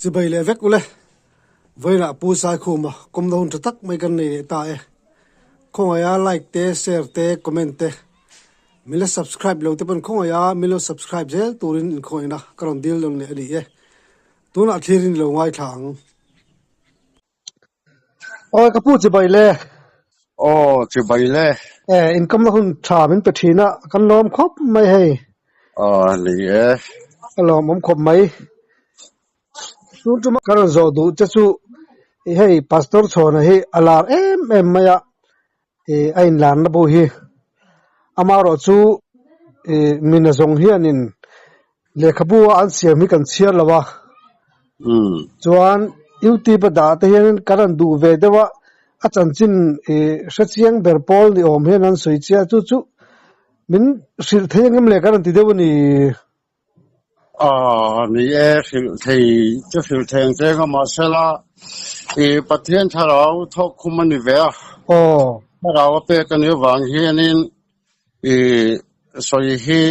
Chibai leh vek ule. Vawiinah Pu Saikhuma kawmna hun tha tak mai kan nei leh ta e. Khawngaia like te, share te, comment te, min la subscribe lo te pawn khawngaia min lo subscribe zel turin inkhawngaihna ka rawn dil dawn leh a ni e. Tunah thlirin i lo ngaithla ang. Awi ka pu chibai le. Aw chibai le. E income na hun tha min pe thin a kan lawm khawp mai hei. Aw ni e. A lawmawm khawp mai. Tun tuma ka rawn zawh duh che chu hei Pastor Chhawna hi a lar em em mai a a inlarna pawh hi amaherawh chu mina zawng hianin lehkhabu a an siam hi kan chhiar lo a chuan youtube a dah te hian kan rawn duh ve deuh a a chanchin hre chiang ber pawl ni awm hian an sawi chiah chu chu min hrilh thei ang em le kan rawn ti deuh a ni. Aw ni e, hrilh thei chu hrilh thei ang che nga mahsela i Pathian thlarau thawk khum a ni ve a. Aw. Thlarau a pek a nih avang hianin i sawi hi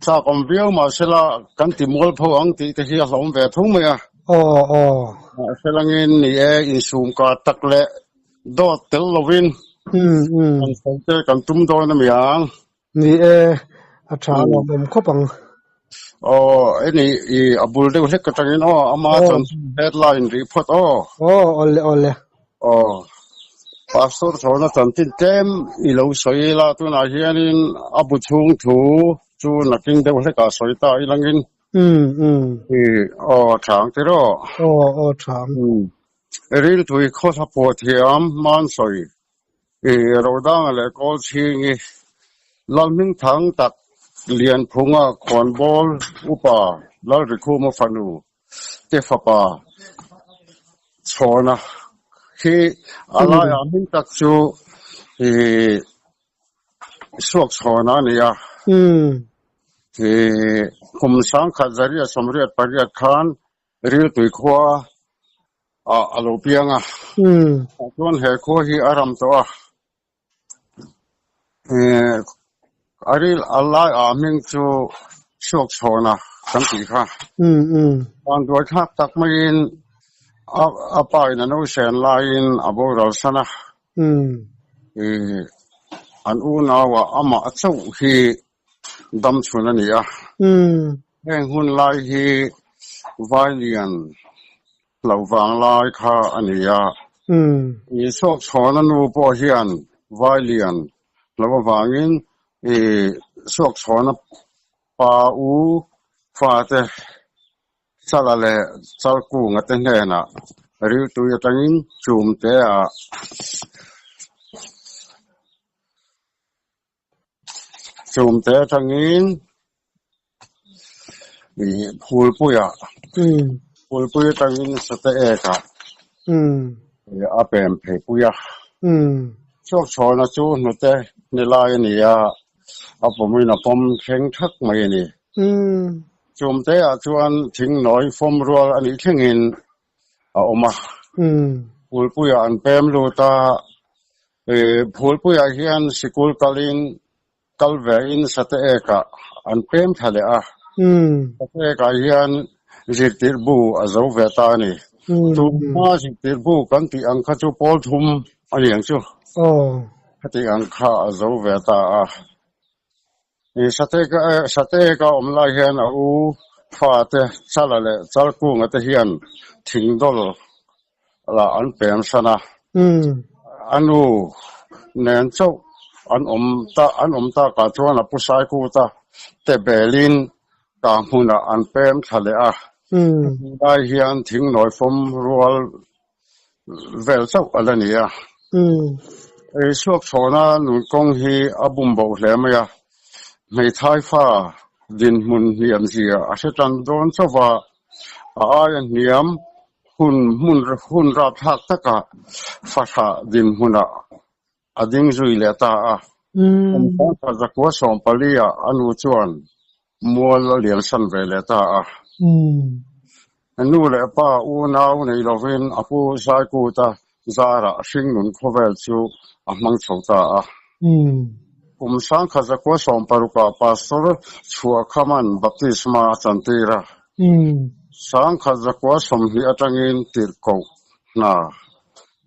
tlak awm viau mahsela kan ti mual pho ang tih te hi a hlawm ve thung mai a. Aw aw. Mahselangin ni e, insum kar tak leh dawt tel lovin kan sawi te kan tum dawn a mi ang. Ni e, a tha a lawmawm khawp ang. Aw, heni i a bul deuh hlek atangin aw, ama chuan headline rih phawt aw. Aw, awle awle. Aw, Pastor Chhawna chanchin tlem i lo sawi ila, tunah hianin a bu chhung thu chu nakin deuh hlekah sawi ta ilangin. Um um. I aw, tha ang tiraw? Aw, aw tha ang. Um, Riltui khawthla pawh thiam hman sawi. I Rodanga leh Kawlchhingi Lalhmingthang tak Lianphunga khawnbawl upa Lalrikhuma fanu te fapa Chhawna hi a laiah hming tak chu i Suak Chhawna a ni a. I kum 1988 khan Riltui khua ah a lo piang a. Chuan he khua hi a ram tawh a. A ril a lai ah hming chu Suak Chhawna kan tih kha. Vanduai thlak tak maiin a pa in a nausen laiin a boral san a. An unau ah amah chauh hi dam chhun a ni a. Heng hun lai hi Vailian lo vang lai kha a ni a. I Suak Chhawna nu pawh hian Vailian lo avangin i Suak Chhawna pa u fate Chala leh Chalkunga te hnenah riltui atangin chumte ah Chumte atangin ih phulpuiah phulpui atangin sate ekah ih a pem phei pui a. Chhuakchhawna chu hnute ni lai a ni a, a pawmin a pawm thleng thak mai a ni. Chumte ah chuan thingnawi fawm rual a nih thlengin a awm a. Phulpuiah an pem lut a. Phulpuiah hian sikul kalin kal vein Sate Ekah an pem thla leh a. Sate Ekah hian zirtirh bu a zo ve ta a ni. Tun hma zirtirh bu kan tih ang kha chu pawl thum a ni ang chu. Khati ang kha a zo ve ta a. Sate Eka awm lai hian a u fate Chala leh Chalkunga te hian thingdawl lah an pem san a, a nu nen chauh an awm ta an awm takah chuan a pu Saikuta te belin ta hmunah an pem thla leh a, helai hian thingnawi fawm rual vel chauh a la ni a. Ei chhuak chhawna nun kawng hi a bum boh hle mai a, hmeithai fa dinhmun hniam zia a hre tan dawn chauh va, a aia hniam Hun hmun hun rapthlak takah fahrah dinhmunah a ding zui leh ta a. Kum pawngkhat zakua 14 ah a nu chuan mual a lian san ve leh ta a. Nu leh pa unau nei lovin a pu Zaikuta zarah hringnun khawvel chu a hmang chho ta a. Kum 1960 ah Pastor Chhuahkhaman baptisma a chantir a. 2120 atangin tirhkoh hna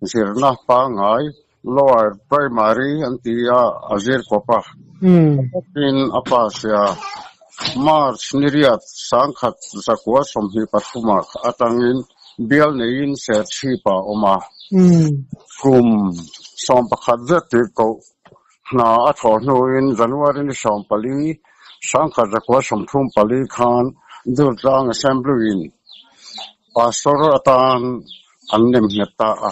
zirna pangngai, Lower Primary an ti a, a zir kawp a. Tin, a pass a, March ni riat 1923 ah atangin bial neiin Serchhip ah a awm a. Kum 11 zet tirhkoh Hna a thawh hnuin January ni 14, 1934 khan Durtlang Assembly-in Pastor atan an nem nghet ta a.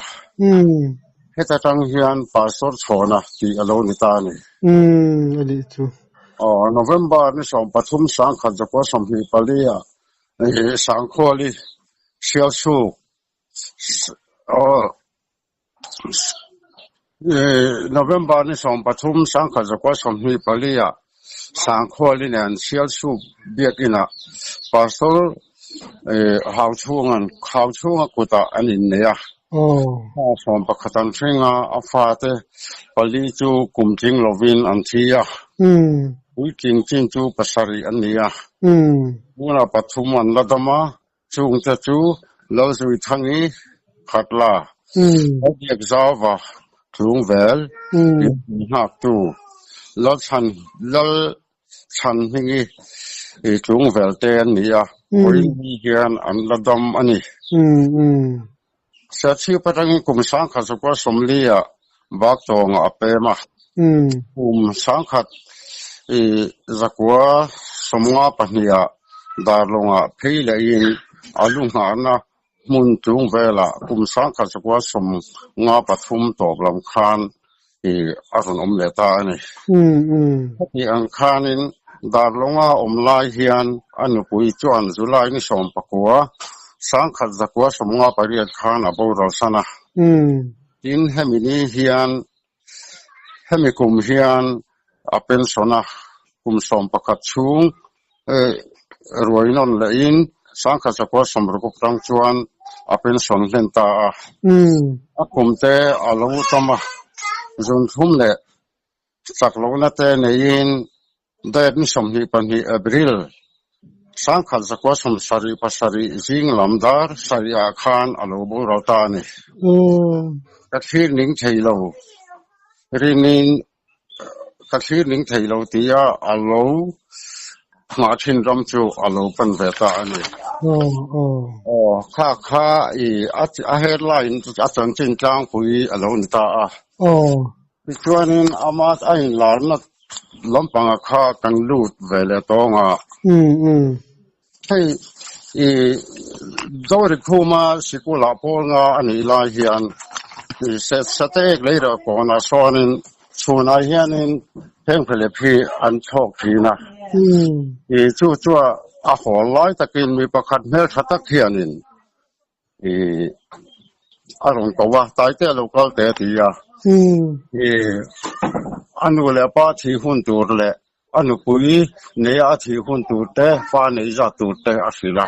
Heta tang hian Pastor Chhawna tih a lo ni ta a ni. Aw, November ni 13, 1924 ah Sangkhuali Sialsuk aw November ni 13, 1924 ah Sangkhuali nen Sialsuk Biakinah Pastor Hauchhunga'n Hauchhunga kutah an innei a. Fa 11 an hring a, a fate pali chu kum tling lovin an thi a. Puitling chin chu pasarih an ni a. Tunah pathum an la dam a. Chungte chu Lalzuithangi, Khatla, Lalbiakzauva, Tlungvel, Inhmuhnghaktu, Lalchhanhmingi, Tlungvel te an ni a, vawiin hian an la dam a ni. Serchhip atangin kum 1940 ah Baktawngah a pem a, kum 1952 ah Darlawngah phei lehin a lu nghahna hmun tlung velah kum 1953 tawp lam khan a rawn awm leh ta a ni. Heti ang khanin Darlawnga awm lai hian a nupui chuan July ni 19, 1958 khan a boral san a. Tin, hemi ni hian, hemi kum hian a pension a, kum 11 chhung ruai nawn lehin 1960 atang chuan a pension hlen ta a. A kum te a lo tam a, zun thlum leh chak lohna te neiin Date ni 22 April 1977 zing lam dar sarih ah khan a lo boral ta a ni. Ka thlir ning thei lo rinin ka thlir ning thei lo tia a lo nghah thin ram chu a lo pan ve ta a ni. Aw kha kha i a headline a chanchin tlangpui a lo ni ta a. Tichuanin ama a inlarna lampanga kha kan lut ve leh tawng a. Hei i Dorikhuma sikulah pawl nga a nih lai hian i Sateek leirah kawnah sawnin chhunah hianin phengphehlep hi an chhawk thin a. I chu chua a hawl lai takin mi pakhat hmeltha tak hianin I a rawn ko a, Taite a lo kal teh a ti a. I a nu leh a pa thih hun tur leh a nupui neia a thih hun tur te, fa nei zat tur te a hrilh a.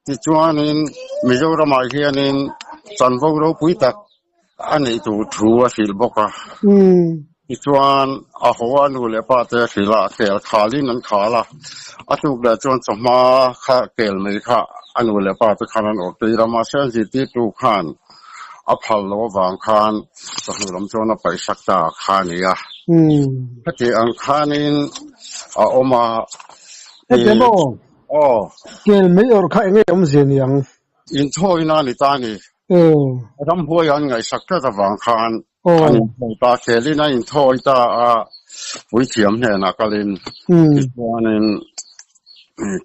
Tichuanin Mizoramah hianin chanvo ropui tak A neih tur thu a hrilh bawk a. Tichuan, a haw a nu leh pa te hrilh a, kel khalin an khal a. A tuk leh chuan chawhma kha kel mai kha a nu leh pa te khan an awrh tir a, mahse an zirtirtu khan a phal lo avang khan chawhnu lam chuan a paih sak ta kha a ni a. Heti ang khanin a awm a. Heti maw? Aw. Kel mai awrh kha enge awmzia ni ang? Inthawina a ni ta a ni. Ramhuai an ngaihsak tlat avang khan an inthawi ta a, Kelin a inthawi ta a, puithiam hnenah kalin tichuanin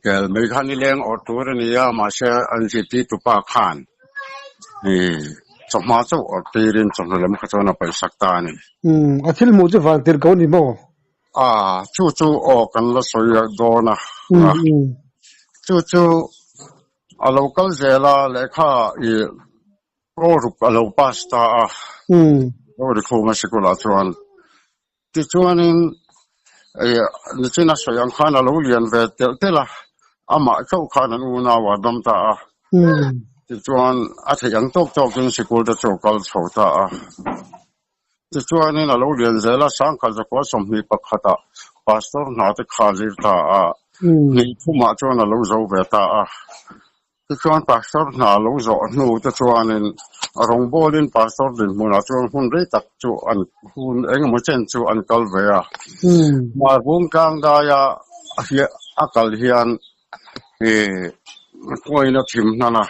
kel mai kha nileng awrh tur a ni a, mahse an zirtirtu pa khan chawhma chauh awrh tirin chawhnu lam kha chuan a paihsak ta a ni. A thil hmuh chu van tir ko ni maw? A, chu chu aw kan la sawi dawn a, chu chu A lo kal zel a, lehkha i rawruk a lo pass ta a, Rorikhuma sikulah chuan. Tichuanin nichin a sawi ang khan a lo lian ve telh telh a, amah chauh khan an unau a dam ta a. Tichuan a theih ang tawk tawkin sikul te chu a kal chho ta a. Tichuanin a lo lian zel a, 1921 ah Pastor hna te kha a zir ta a. Hnih thumah chuan a lo zo ve ta a. Tichuan Pastor hna a lo zawh hnu te chuanin a rawngbawlin Pastor dinhmunah chuan hun rei tak chu an hun engemaw chen chu an kal ve a. Hmarbung tlangdaia a kal hian Kuaina thim hnan a.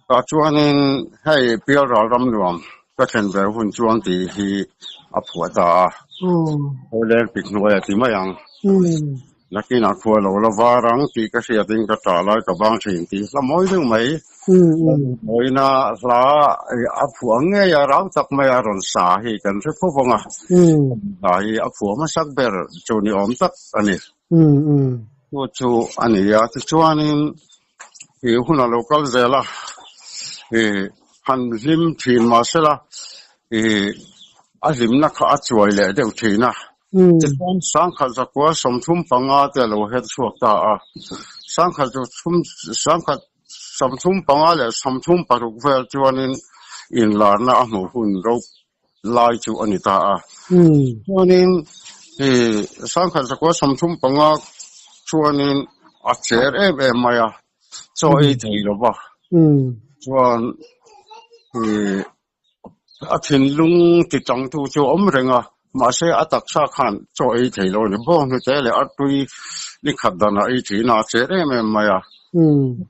Tah chuanin hei Pialral ram nuam ka thlen ve hun chuan tih hi a phuah ta a. Hawleng pik hnuai a ti mai ang. Nakinah khua lo la var ang tih ka hriatin ka ṭah lai ka bang ṭhin tih hla mawi deuh mai. Mawina hla a phuah ngei a, rau tak mai a rawn sa hi kan hre khawp ang a. Hla hi a phuah hmasak ber chu ni awm tak a ni. Chu chu a ni a, tichuanin i hun a lo kal zel a, i han hlim thin mahsela i a hlimna kha a chuai leh deuh thin a. Tichuan sangkhat zakua 35 te a lo her chhuak ta a, sangkhat zathum sangkhat 35 leh 36 vel chuanin inlarna a hmuh hun rop lai chu a ni ta a. Chuanin i 1935 chuanin a cher em em mai a, chaw ei thei lo va. Chuan i a thinlung ti tangtu chu a awm reng a, mahse a taksa khan chaw ei thei lo a ni. Bawnghnute leh artui ni khat danah ei thin a, a cher em em mai a.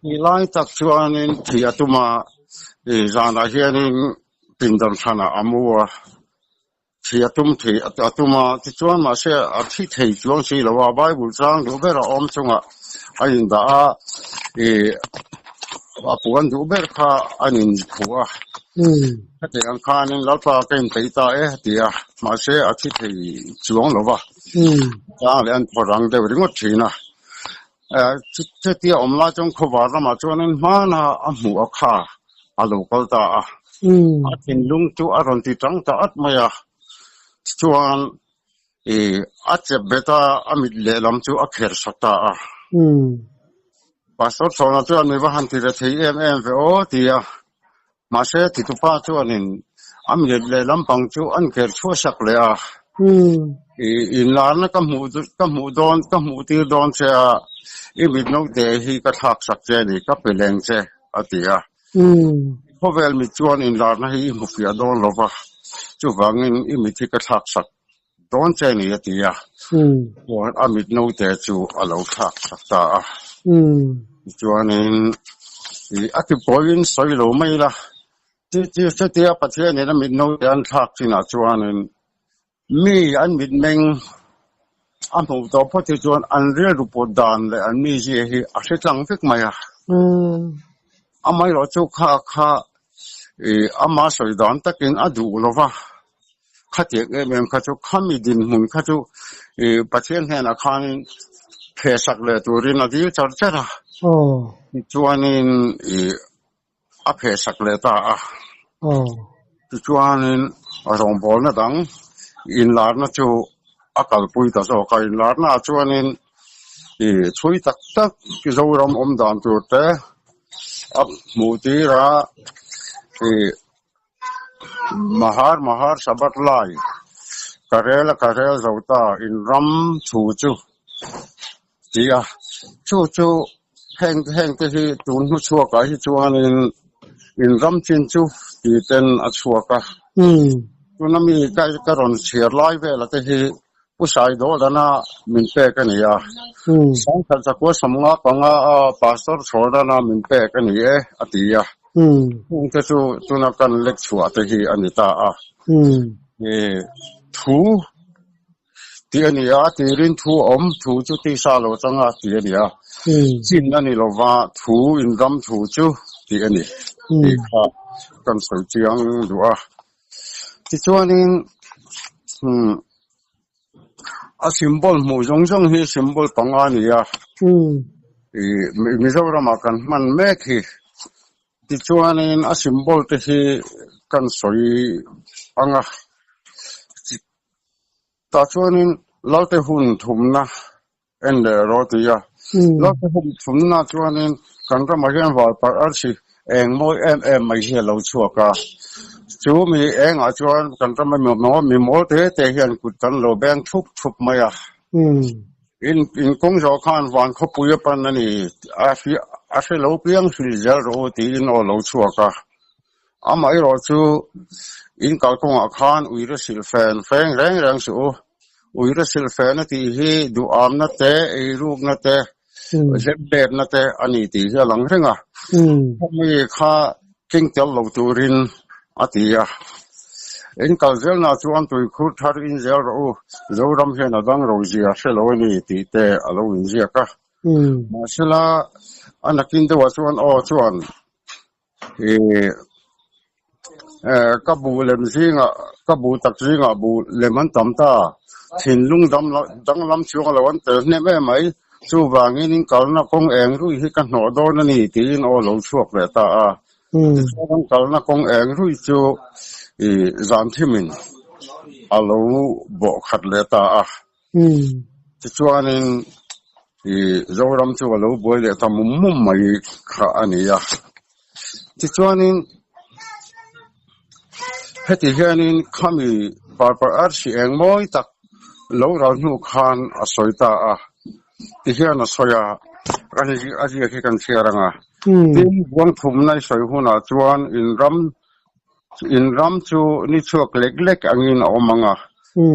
Ti lai tak chuanin thih a tum a, i zanah hianin Pindan hranah a mu a, thi a tum thei a tum a, tichuan mahse a thi thei chuang si lo a, Bible chang duh ber a awm chungah a indah a, ih a puan duh ber kha an inkhuh a, hetiang ang khanin Lalpa ka inpeih ta e a ti a, mahse a thi thei chuang lo va, chang leh an phawrh ang deuh ringawt thin a, Chutia awm lai chuan khawvar ramah chuanin hmana a hmuh a kha a lo kal ta a, a thinlung chu a rawn ti tang ta at mai a, tichuan ih a chep bet a, a mit lehlam chu a kher sak ta a. Pastor Chhawna chuan mi va han ti ve thei em em ve aw ti a, Mahse, titupa chuanin a mit leh lampang chu an kher chhuah sak leh a. I inlarna ka hmuh ka hmuh dawn ka hmuh tir dawn che a, i mit naute hi ka thlak sak che a ni, ka pe leng che, a ti a. Khawvel mit chuan inlarna hi i hmu fiah dawn lo va, chuvangin i mit hi ka thlak sak dawn che a ni, a ti a. Chuan a mit naute chu a lo thlak sak ta a. Tichuanin a ti pawhin sawi lo mai ila, chutia Pathianin a mit naute an thlak chinah chuanin mi an mitmeng a hmuh tawh phawt hi chuan an rilru put dan leh an mizia hi a hre tlang vek mai a. Amaherawhchu kha kha ama sawi dan takin a duh lo va. Khatiang em em kha chu khami dinhmun kha chu Pathian hnenah khanin phehsak leh turin a dil char char a, tichuanin a phehsak leh ta a. Tichuanin rawngbawlna dang inlarna chu a kalpui ta zawk a, inlarnaah chuanin chhui tak tak Zoram awm dan tur te a hmuh tir a. Mahar Mahar Sabat lai ka rel a ka rel zo ta in ram thu chu ti a, chu chu heng heng te hi tun hnu chhuak ah hi chuanin in ram chin chu ti ten a chhuak a, tuna mi ka ka rawn chhiar lai vel a te hi Pu Saidawlana min pek a ni a, Sangkhat zakua 55 a Pastor Chhawrana min pek a ni e a ti a, chungte chu tuna kan lek chhuah te hi a ni ta a. Thu tih a ni a, tirin thu a awm, thu chu tisa lo changa tih a ni a, chin a ni lova thu inram thu chu tih a ni tih kha kan sawi chiang duh a. Tichuanin a symbol hmuh zawng zawng hi symbol panga a ni a, ih Mizoramah kan hman mek hi. Tichuanin a symbol te hi kan sawi ang a. Tah chuanin Lalte hun thumna en leh rawh ti a. Lalte hun thumna chuanin kan ramah hian Valparh arsi eng mawi em em mai hi a lo chhuak a. Chu mi engah chuan kan rama mi mawl te te hian kut kan lo beng thup thup mai a. In in kawng zawh khan van khawpui a pan a ni, a hri a hre lo piang hril zel rawh u tiin aw lo chhuak a. Amaherawh chu in kalkawngah khan uire silh fen feng reng reng suh u. Uire silh fen a tih hi duhamna te, eirukna te, hlemhletna te a ni tih hi a lang reng a. Khawmi kha keng tel lo turin a ti a. In kal zelna chuan tuikhur thar in zel rawh u, Zoram hian a dang ro zia hre lo a ni tih te a lo inziak a. Mahsela a nakin deuhah chuan aw chuan Ka buh lem zingah, ka buh tak zingah buh lem an tam ta. Thinlung danglam chuang lo an tel hnem em mai. Chuvangin in kalna kawng eng ruih hi ka hnawh dawn a ni tiin aw lo chhuak leh ta a. Tichuan an kalna kawng eng ruih chu zan thimin a lo bawh khat leh ta a. Tichuanin Zoram chu a lo buai leh ta mum mum mai kha a ni a. Tichuanin heti hianin khami parpar arsi eng mawi tak lo ral hnu khan a sawi ta a. Tihian a sawi a, a ziak hi kan chhiar ang a. Tin, buangthumna i sawi hunah chuan in ram In ram chu ni chhuak lek lek angin a awm ang a,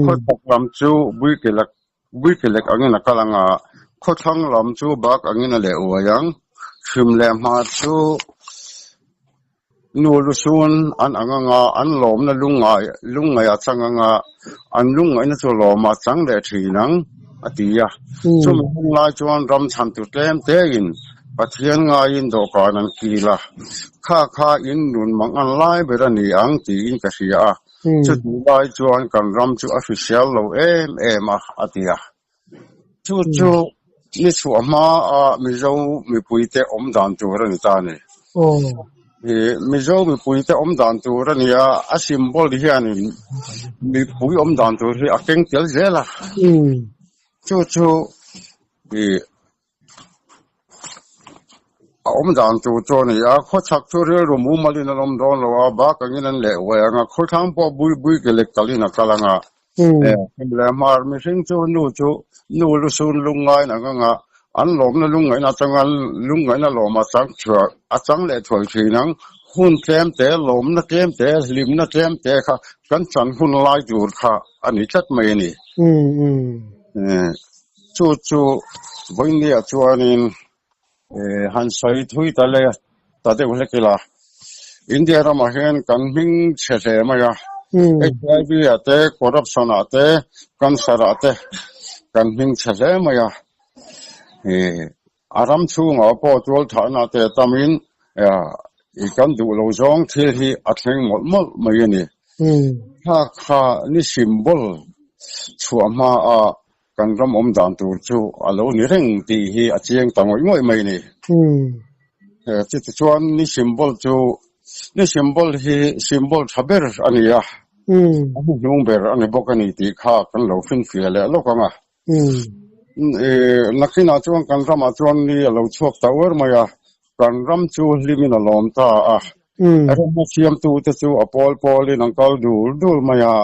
khawchhak lam chu buikelek angin a kal ang a, khawthlang lam chu bak angin a leh uai ang. Hrim leh hma chu nu lusun an ang ang a, an lawmna lungngaih a chang ang a, an lungngaihna chu lawm a chang leh thin ang, a ti a. Chumi hun lai chuan ram chhantu tlem tein Pathian ngaiin dawhkan an kil a, kha kha in nun mang an lai ber a ni ang tiin ka hria a, chutih lai chuan kan ram chu a hrisel lo em em a, a ti a. Chu chu ni chhuah hma a Mizo mipuite awm dan tur a ni ta a ni. Mizo mipuite awm dan tur a ni a, a symbol hianin mipui awm dan tur hi a keng tel zel a. Chu chu A awm dan tur chu a ni a, khawchhak chu rilru mumalin an awm dawn lo a, bak angin an leh uai ang a, khawthlang pawh bui bui ke lek talin a kal ang a. Hlim leh hmar mihring chu nu chu nu lusun lungngain ang ang a, an lawmna lungngaihna atanga lungngaihna lawm a chang thuai a chang leh thuai thin ang. Hun tlem te, lawmna tlem te, hlimna tlem te kha kan chan hun lai tur kha a ni tlat mai a ni. Chu chu vawinia chuanin han sawi thui ta le ta deuh hlek ila, India ramah hian kan hming chhe hle mai a, HIV ah te, corruption ah te, cancer ah te kan hming chhe hle mai a, a ram chhungah pawh tualthahna te tamin kan duh lo zawng thil hi a thleng mawlh mawlh mai a ni. Kha kha ni symbol chhuah hmaah Kan ram awm dan tur chu a lo ni reng tih hi a chiang ta ngawih ngawih mai a ni. Chutichuan ni symbol chu ni symbol hi symbol tha ber a ni a, a hnuhnung ber a ni bawk a ni tih kha kan lo finfiah leh lawk ang a. Nakinah chuan kan ramah chuan ni a lo chhuak ta uar mai a, kan ram chu hlimin a lawm ta a. Remna siamtute chu a pawl pawlin an kal dul dul mai a,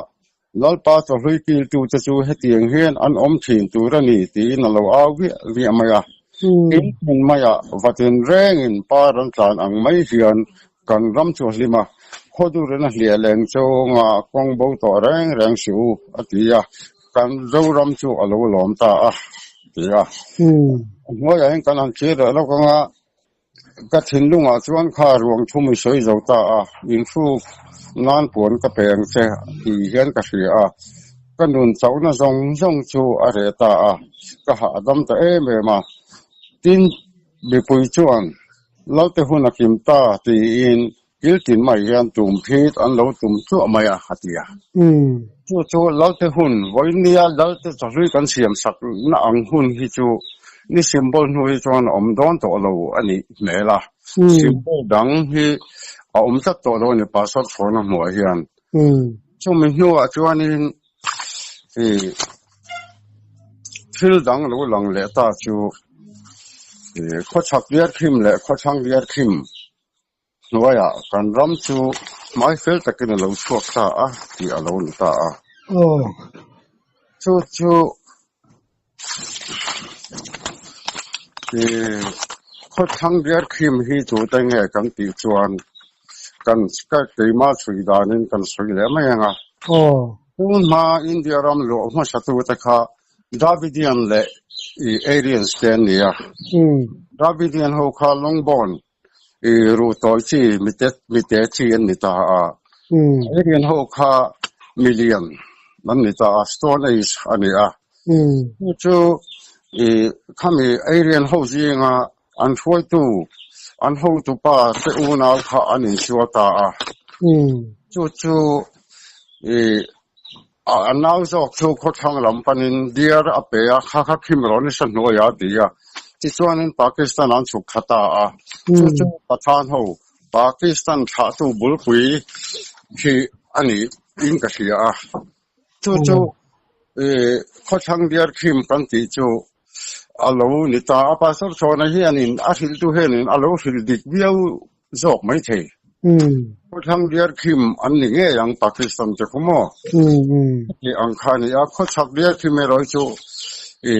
Lalpa chawhlui kiltute chu hetiang hian an awm thin tur a ni tiin a lo au viah viah mai a. In hmun maiah vatin rengin par an tlan ang mai hian kan ram chu a hlim a, khawdurin a hliah leng chunga kawng bo tawh reng reng si u a ti a, kan Zoram chu a lo lawm ta a ti a. A hnuaiah hian kan han thlir leh lawk ang a, Ka thinlungah chuan kha ruang thum i sawi zo ta a, inhruk nan puan ka pe ang che tih hian ka hria a, ka nun chauhna zawng zawng chu a reh ta a, ka hahdam ta em em a. Tin, mipui chuan Lalte hun a kim ta tiin kil tin mai hian tum phit an lo tum tluah mai a, a ti a. Chu chu Lalte hun, vawinia Lalte chawhlui kan siam sakna ang hun hi chu ni symbol hnu hi chuan a awm dawn tawh lo a nih hmel a. Symbol dang hi a awm tlat tawh lo a ni Pastor Chhawna hmuah hian. Chumi hnuah chuanin thil dang lo lang leh ta chu khawchhak Liarkhim leh khawthlang Liarkhim Hnuaiah kan ram chu hmai fel takin a lo chhuak ta a tih a lo ni ta a. Chu chu Khawthlang Diarkhim hi tute nge kan tih chuan kan keimah chhui danin kan sawi leh mai ang a. Tun hma India ram luah hmasatute kha Dravidian leh Aryans te an ni a. Dravidian ho kha Longbourn ruh tawi chi mite chi an ni ta a. Aryan ho kha milian an ni ta a, Stone Age a ni a. Chu chu khami Aryan ho zinga an hruaitu, an hotupa te unau kha an insual ta a. Chu chu A nau zawk chu khawthlang lam panin diar a pe a, kha kha khim rawh nasa hnuaiah a ti a. Tichuanin Pakistan an chhuk thla ta a, chu chu Pathan ho Pakistan thlahtu bulpui hi a nih in ka hria a. Chu chu khawthlang diar khim kan tih chu a lo ni ta a. Pastor Chhawna hianin a hrilhtu hianin a lo hrilh dik viau zawk mai thei. Khawthlang diar khim an ni ngei ang Pakistan te khu maw? Tih ang kha a ni a, khawchhak diar khim erawh hi chu i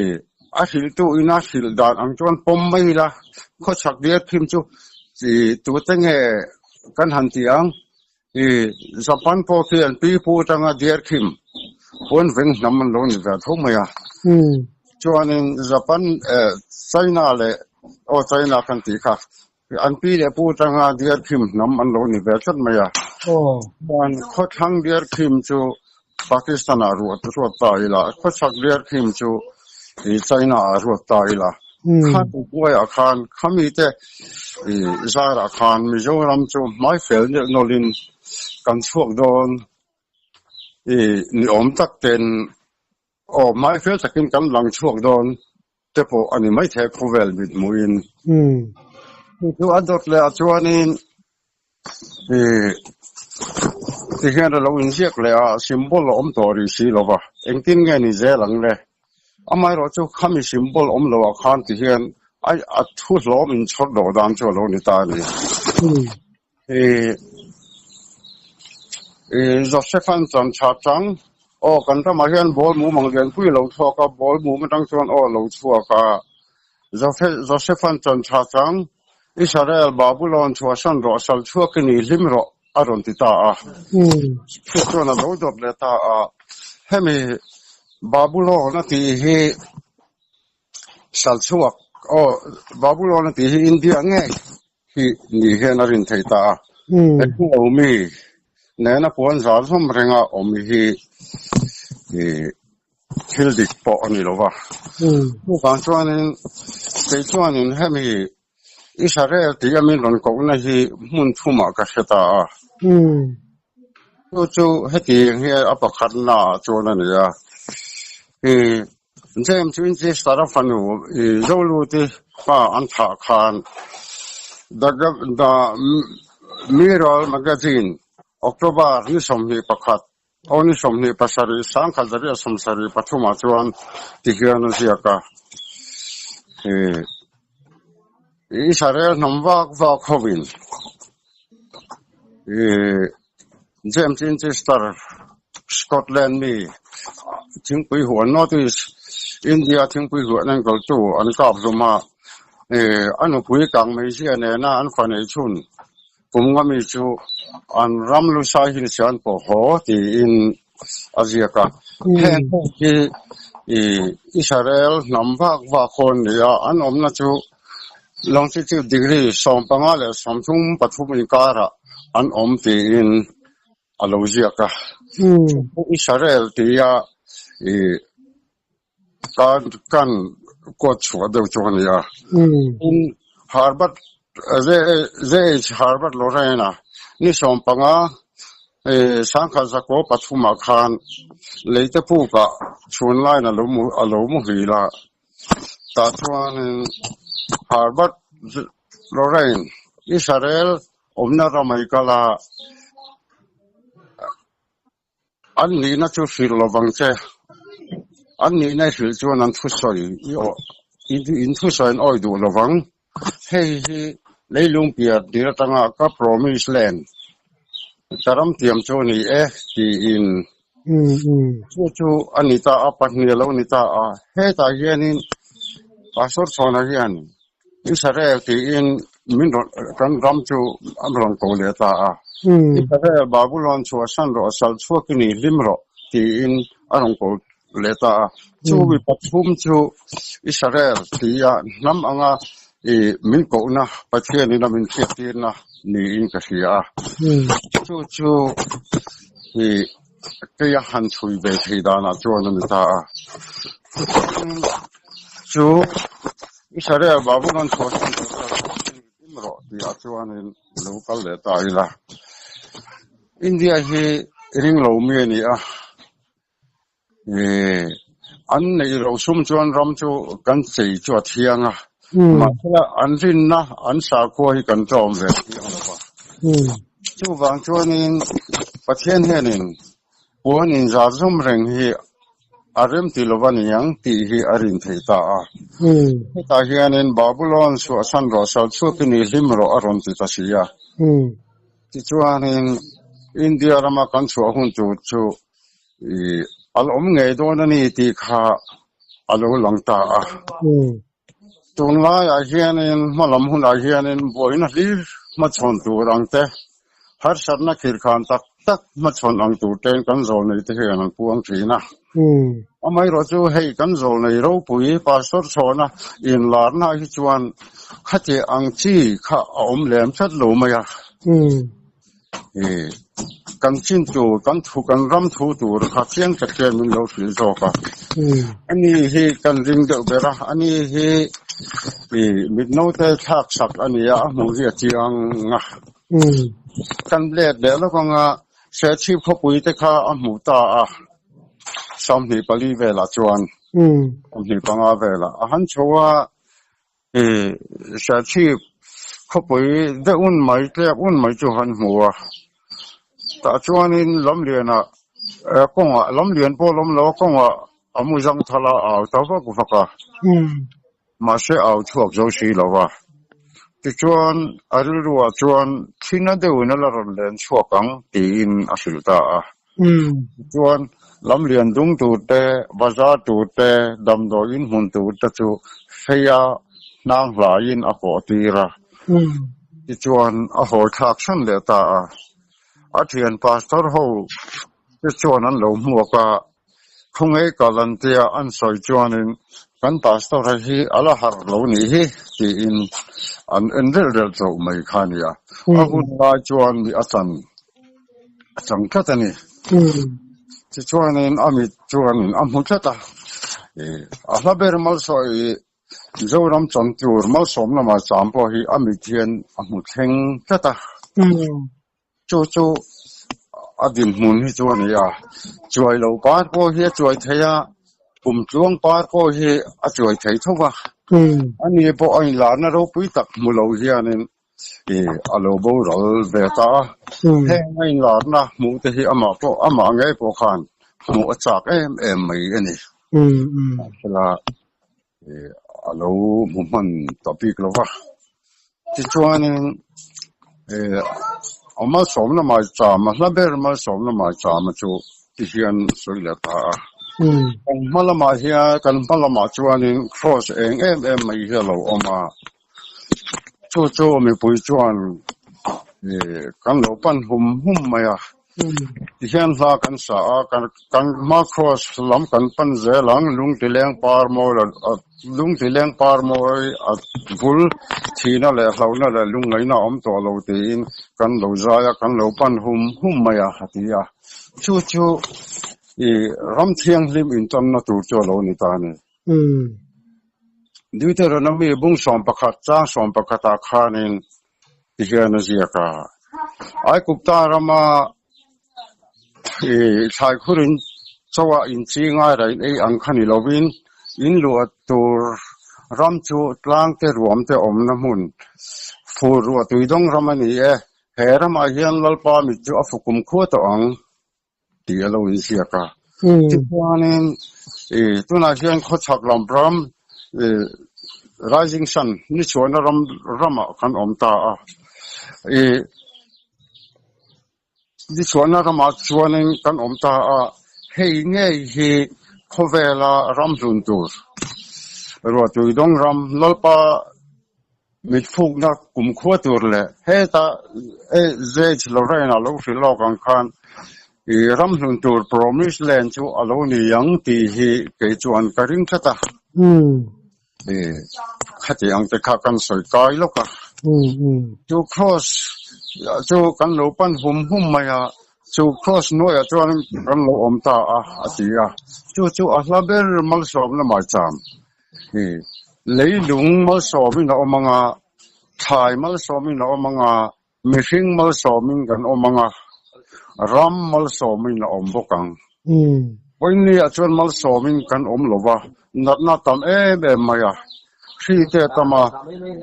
a hrilhtu ina hrilh dan ang chuan pawm mai ila, khawchhak diar khim chu i tute nge kan han ti ang i Japan pawh khi an pipu atanga diar khim puan veng hnam an lo ni ve tho mai a. Chuanin Japan China leh aw China kan tih kha An pi leh pu atanga Diarkhim hnam an lo ni ve tlat mai a. Chuan khawthlang Diarkhim chu Pakistan-ah ruat ruat ta ila, khawchhak Diarkhim chu China-ah ruat ta ila. Kha hnuaiah khan khamite zarah khan Mizoram chu hmai fel neuh nawlhin kan chhuak dawn ni awm tak ten Aw, hmai fel takin kan lang chhuak dawn te pawh a ni maithei khawvel mit hmuhin. Chu chu a dawt leh ah chuanin ih tihian a lo inziak leh a, symbol a awm tawh rih si lo va, engtin nge ni zel ang le? Amaherawh chu khami symbol awm loh ah khan tihian a thu hlawm inchhawr loh dan chu a lo ni ta a ni. Ih Joseph-a'n chuan tha chang, Aw, kan ramah hian ball mum ang lianpui a lo chhuak a, ball mum atang chuan aw a lo chhuak a. Joseph-a'n chuan tha chang, Israel, Babulon chhuahsan rawh, sal chhuak i ni, hlim rawh, a rawn ti ta a. Chu chuan a lo dawt leh ta a. Hemi Babulon a tih hi sal chhuak, aw, Babulon a tih hi India ngei hi ni hian a rin thei ta a. Englo mi nena puan zar zawm renga awm hi thil dik pawh a ni lo va. Chuvang chuanin kei chuanin hemi Israel tih a min rawn kohna hi hmun thumah ka hre ta a. Chu chu hetiang hi a pakhatnaah chuan a ni a. James Winchester-a fanu Zoluti pa an thah khan The Mirror Magazine, October ni 21, aw ni 27, 1973 ah chuan ti hian a ziak a, Israel hnam vak vak hovin James Winchester, Scotland mi thingpui huan North East India thingpui huan enkawltu an kap hlum a, a nupui Kangmeizia nena an fa neih chhun kum nga mi chu an ram lusai hi nise an pawh haw tiin a ziak a. Heng ho hi Israel hnam vak vak ho an ni a, an awmna chu longitude degree 15 leh 33 inkarah an awm tiin a lo ziak a. Israel tia kan kan kawt chhuah deuh chu a ni a. Tin, Herbert JH Herbert Lorraine-a ni 15 1903 ah khan leite pukah chhun laiin a lo a lo muhil a. Tah chuanin Herbert Lorraine Israel awmna ramai kal a. An nihna chu hrilh lo vang che. An nihna i hrilh chuan an thusawi i aw in thusawi an awi duh lo vang. Hei hi leilung piar tir atanga ka promise land ka ram tiam chu a ni e tiin chu chu a ni ta a, pahnih a lo ni ta a. Hetah hianin Pastor Chhawna hian. Israel tiin min rawn kan ram chu a rawn ko leh ta a. Israel Babulon chhuahsan rawh, sal chhuak i ni hlim rawh tiin a rawn ko leh ta a. Chu mi pathum chu Israel tia hnam anga i min kohna Pathianin a min hriattirna niin ka hria a. Chu chu i Keia han chhui ve thei danah chuan a ni ta a. Chu Israel Babulon chhuahsan tur chuan hlim rawh tihah chuanin lo kal leh ta ila. India hi ring lo mi a ni a, an neih loh sum chuan ram chu kan chei chu a thiang a, mahse an rinna an sakhua hi kan tlawm ve thiang lo va. Chuvang chuanin Pathian hianin puan inzar zawm reng hi a rem ti lo va niang tih hi a rin thei ta a. Hetah hianin Babulon chhuahsan rawh, sal chhuak i ni hlim rawh a rawn ti ta si a. Tichuanin India rama kan chhuah hun tur chu a la awm ngei dawn a ni tih kha a lo lang ta a. Tunlaiah hianin hmalam hunah hianin buaina hlir hmachhawn tur ang te, harsatna khirkhan tak tak hmachhawn ang tur tein kan zawlnei te hian an puang thin a. Amaherawhchu hei kan zawlnei ropui Pastor Chhawna inlarna hi chuan khati ang chi kha a awm lem tlat lo mai a. Kan chin tur, kan thu, kan ram thu tur kha chiang tak hian min lo hrilh zawk a. Ani hi kan ring deuh ber a, ani hi mit naute thlak sak a ni a, a hmuh hi a chiang a. Kan let leh lawk anga Serchhip khawpui te kha a hmuh ta a, 24 velah chuan, 25 velah a han chho a. Serchhip khawpui deuh un mai tlek un mai chu han hmu a, tah chuanin lamlianah kawngah lamlian pawh lawm lo a kawngah a mu zang thal a au ta vak vak a, mahse au chhuak zo si lo va, tichuan a rilruah chuan thina deuhin a la rawn len chhuak ang tiin a hrilh ta a. Tichuan, lamlian dung tur te, bazar tur te, damdawi in hmun tur te chu feia hnang hlaiin a kawh tir a. Tichuan, a hawi thlak hran leh ta a. A thian pastor ho te chuan an lo hmuak a, Khawngei kal an tia an sawi chuanin kan pastor a hi a la harh lo nih hi tiin an en relh relh chauh mai kha a ni a. A hun lai chuan mi a chan a chang tlat a ni. Tichuanin a mit chuanin a hmu tlat a, a hla ber malsawi Mizoram chan tur malsawm lamah cham pawh hi a mit hian a hmu thleng tlat a. Chu chu a dinhmun hi chu a ni a, chuai lo par pawh hi a chuai thei a, kum tluang par pawh hi a chuai thei tho va. Ani pawh a inlarna ropui tak hmu lo hianin ih a lo boral ve ta a. Heng a inlarna hmuh te hi amah pawh amah ngei pawh khan hmuh a chak em em mai a ni. Mahsela ih a lo hmu hman ta bik lo va. Tichuanin ih a malsawmna mai cham a hla ber malsawmna mai cham a chu ti hian sawi leh ta a. Kan hma lamah hian kan hma lamah chuanin cross eng em em mai hi a lo awm a. Chu chu mipui chuan ih kan lo pan hum hum mai a. Tihian hla kan sa a, kan kan hma cross lam kan pan zel ang, lungtileng par mawi lo lungtileng par mawi a bul thihna leh hlauhna leh lungngaihna a awm tawh lo tiin kan lo zai a, kan lo pan hum hum mai a, a ti a. Chu chu ih ram thianghlim intanna tur chu a lo ni ta a ni. Deuteronomy bung 11 chang 11 ah khanin ti hian a ziak a, Aigupta rama ih thlaikhur in chaw ah in chi ngai raih ei ang kha ni lovin in luah tur ram chu tlang te ruam te awmna hmun fur ruah tuidawng ram a ni e, he ramah hian Lalpa mit chu a fukum khua tawh ang. tih a lo inziak a. Tichuanin ih tunah hian khawchhak lam ram ih Rising Sun ni chhuahna ram ramah kan awm ta a. Ih ni chhuahna ramah chuanin kan awm ta a, hei ngei hi khawvela ram hlun tur ruahtui dawng ram Lalpa. Mitfukna kumkhua tur leh heta ZH Lorraine-a lo hrilh lawk ang khan i ramhlun tur Promise Land chu a lo ni ang tih hi kei chuan ka ring tlat a. I khati ang te kha kan sawi kai lawk a. Chu Cross chu kan lo pan hum hum mai a, chu Cross hnuaiah chuan kan lo awm ta a, a ti a. Chu chu a hla ber malsawmna maicham. Hi leilung malsawmin a awm ang a, thlai malsawmin a awm ang a, mihring malsawmin kan awm ang a, ram malsawmin a awm bawk ang. Vawiinniah chuan malsawmin kan awm lo va, natna a tam em em mai a, hri te a tam a,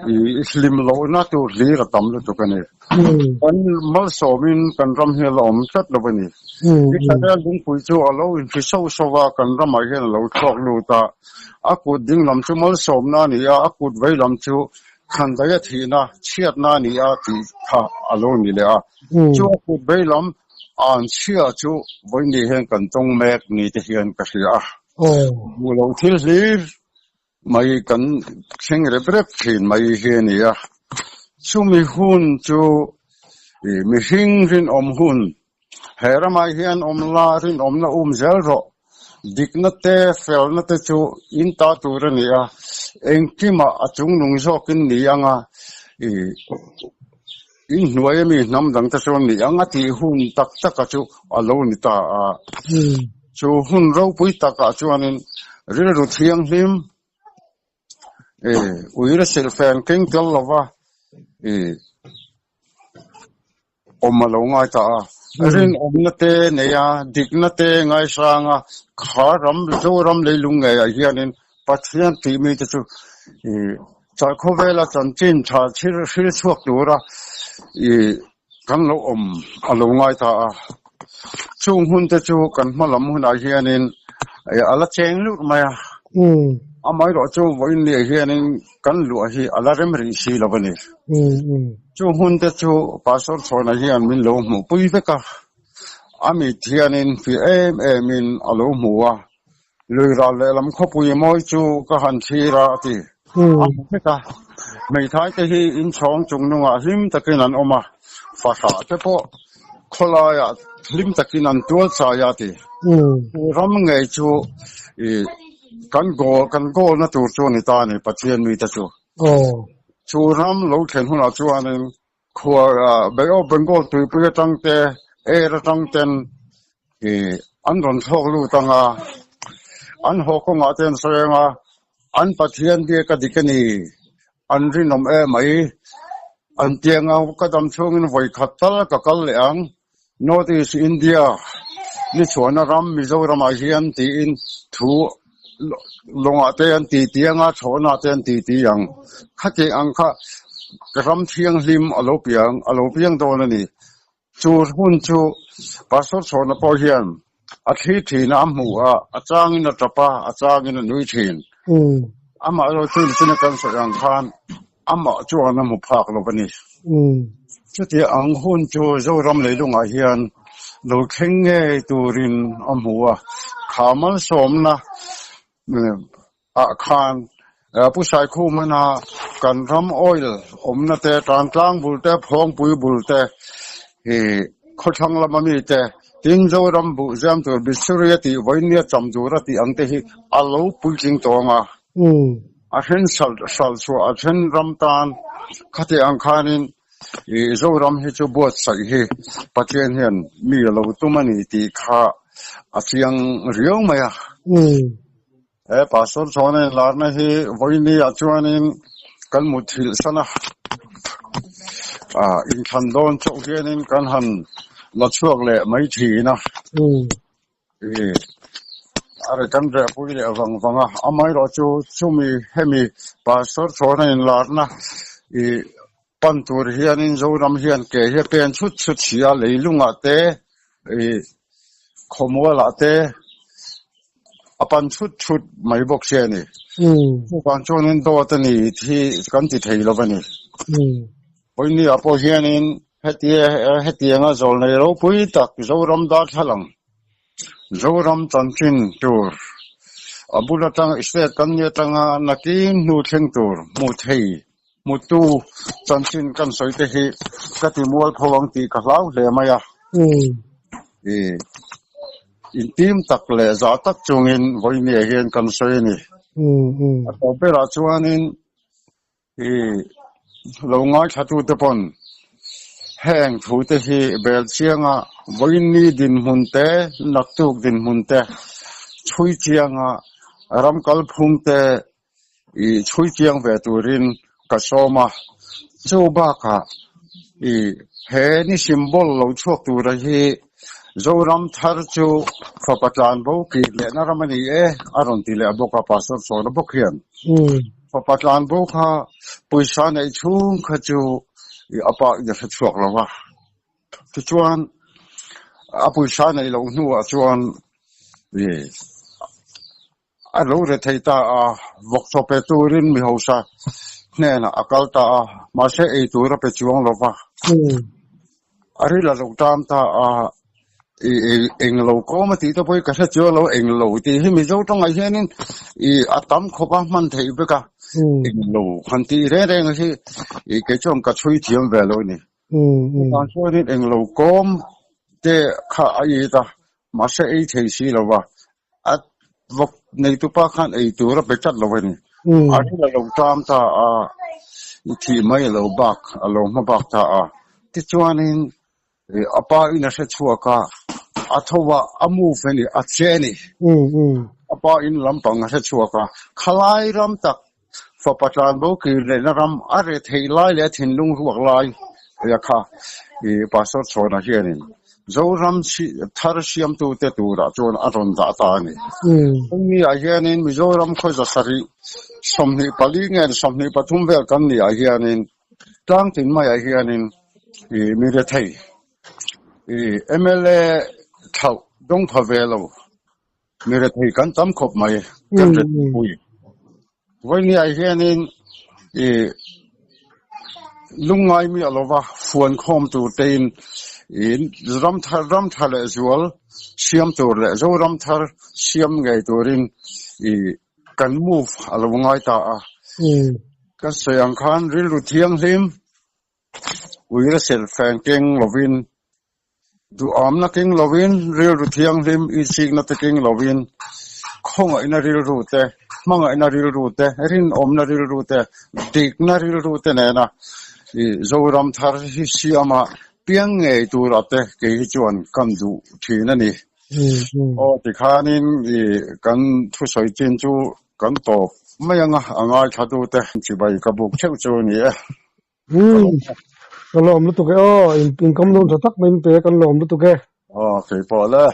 i hlim lohna tur hlir a tam lutuk a ni. Kan malsawmin kan ram hi a la awm tlat lo a ni. Israel lungpui chu a lo inhri sauh sauh a, kan ramah hian a lo chhuak lut a. A kut ding lam chu malsawmna a ni a, a kut vei lam chu khandaia thihna, chhiatna a ni a tih kha a lo ni leh a. Chu a kut vei lam an chhia chu vawiin hian kan tawng mek ni te hian ka hria a. Hmuh loh thil hlir mai kan thleng rep rep thin mai hi a ni a. Chumi hun chu mihring rinawm hun He ramah hian awm la, rinawmna um zel rawh. Dikna te, felna te chu in ta tur a ni a, engkimah a chungnung zawkin ni ang a, i in hnuai ami hnam dang te chuan ni ang a tih hun tak taka chu a lo ni ta a. Chu hun ropui takah chuanin rilru thianghlim, i uire silhfen keng tel lova, i Awm a lo ngai ta a, rinawmna te nei a, dikna te ngaisang a, kha ram Zoram leilung ngeiah hianin Pathian tih mite chu chah khawvela chanchin tha hril chhuak tura kan lo awm a lo ngai ta a. Chung hunte chu kan hma lam hunah hianin a la cheng lut mai a, amaherawhchu vawiin niah hianin kan luah hi a la rem rih si lo a ni. Chu hun te chu Pastor Chhawna hian min lo hmuhpui vek a, a mit hianin fih em emin a lo hmu a, lui ral lehlam khawpui mawi chu ka han thlir a, a ti. A hmu vek a, hmeithai te hi inchhawng chung nungah hlim takin an awm a, fahrah te pawh khawlaiah hlim takin an tual chai a, a ti. Chu ram ngei chu kan goal kan goal na tur chu a ni ta a ni, Pathian mite chu. Chu ram lo thlen hunah chuanin khua Bay of Bengal tuipui atang te, air atang ten ih an rawn thlawk lut ang a, an haw kawngah te an sawi ang a, an Pathian biak a dik a ni, an rinawm em mai, an tiang ang ka dam chhungin vawi khat tal ka kal leh ang, North East India ni chhuahna ram Mizoramah hian tiin thu lawngah te an ti ti anga chhawhnah te an ti ti ang. Khati ang kha ram thianghlim a lo piang a lo piang dawn a ni. Chu hun chu Pastor Chhawna pawh hian a thli thin a, a hmu a, a changin a tap a, a changin a nui thin. Amah erawh chu nichina kan sawi ang khan amah chuan a hmu phak lo a ni. Chuti ang hun chu Zoram leilungah hian lo thleng ngei turin a hmu a, kha malsawmna ah khan Pu Saikhumana kan ram oil awmna te, Tantlang bul te, Phawngpui bul te, khawthlang lama mi te, tin Zoram buh ziam tur Bisuria tih vawinia cham tura tih ang te hi a lo puitling tawng a. A then hral chhuah a then ram tan khati ang khanin Zoram hi chu buatsaih hi Pathian hian mi a lo tum a ni tih kha a chiang riau mai a. He Pastor Chhawna inlarna hi vawiini ah chuanin kan muthilh san a, inthlan dawn chauh hianin kan han la chhuak leh mai thin a. A ri kan rehpui leh vang vang a, amaherawhchu chumi hemi Pastor Chhawna inlarna ih pan tur hianin Zoram hian ke hi a pen chhut chhut si a, leilungah te ih khawmualah te a pan chhut chhut mai bawk si a ni. Chuvang chuanin dawt a ni hi kan ti thei lo a ni. Pawimawhah pawh hianin hetia hetianga zawlnei ropui tak Zoram darthlalang, Zoram chanchin tur a bul atang state kan ni atanga nakin hnu thleng tur hmuh thei. Hmutu chanchin kan sawi te hi ka ti mualpho ang tih ka hlau hle mai a. Intim tak leh zah tak chungin vawinia hian kan sawi a ni. A tawp berah chuanin i lo ngaithlatute pawn heng thute hi bel chianga vawiinni dinhmun te, naktuk dinhmun te chhui chianga ram kalphung te i chhui chiang ve turin ka sawm a, chu bakah i he ni symbol lo chhuak tura hi Zoram thar chu fapa tlan bo kir lehna ram a ni e a rawn ti leh bawk a, Pastor Chawna bawk hian. Fapa tlan bo kha pawisa neih chhung kha chu i a pa in a hre chhuak lo a, tichuan a pawisa neih loh hnuah chuan i A lo re thei ta a, vawkchaw pe turin mi hausa hnenah a kal ta a, mahse ei tur a pe chuang lo va. A ril a lo tam ta a, i eng lo kawm a tih te pawh hi ka hre chuang lo, eng lo tih hi Mizo tawngah hianin i a tam khawp a hman theih vek a, eng lo han tih reng reng hi i kei chuan ka chhui thiam ve lo a ni. Chutah chuanin eng lo kawm te kha a it a, mahse ei thei si lo va, A vawk neitupa khan ei tur a pe tlat lo a ni. A ril a lo tam ta a, i thih mai a lo bak, a lo hma bak ta a. Tichuanin a pa in a hre chhuak a, a tho a, a move a ni, a che a ni. A pa in lampang a hre chhuak a, khalai ram tak fapa tlanbo kir lehna ram a re theih lai leh a thinlung ruak lai a kha i Pastor Chhawna hianin Zoram thar siamtute turah chuan a rawn dah ta a ni. Hemi ah hianin Mizoram khawza sarih 24 nge 23 vel kan nih ah hianin tlangtin maiah hianin i mi rethei i mla thlauh dawng pha ve lo Mi rethei kan tam khawp mai, kan rethei pui. Vawinia hianin i lungngai miah lova fuan khawm tur tein i ram thar ram tha leh zual siam tur leh Zoram thar siam ngei turin i kan move a lo ngai ta a. Ka sawi ang khan rilru thianghlim Uire serhfeng keng lovin, duhamna keng lovin, rilru thianghlim insikna te keng lovin, khawngaihna rilru te, hmangaihna rilru te, rinawmna rilru te, dikna rilru te nena i Zoram thar hi siama piang ngei tura te kei hi chuan kan duh thin a ni. Aw tikhanin i kan thusawi chin chu kan tawp mai anga a ngaithlatute chibai ka buk theuh chu a ni e. Umm ka lawm lutuk e aw in in kam dawn tha tak mai in pe kan lawm lutuk e. Aw keipawh le.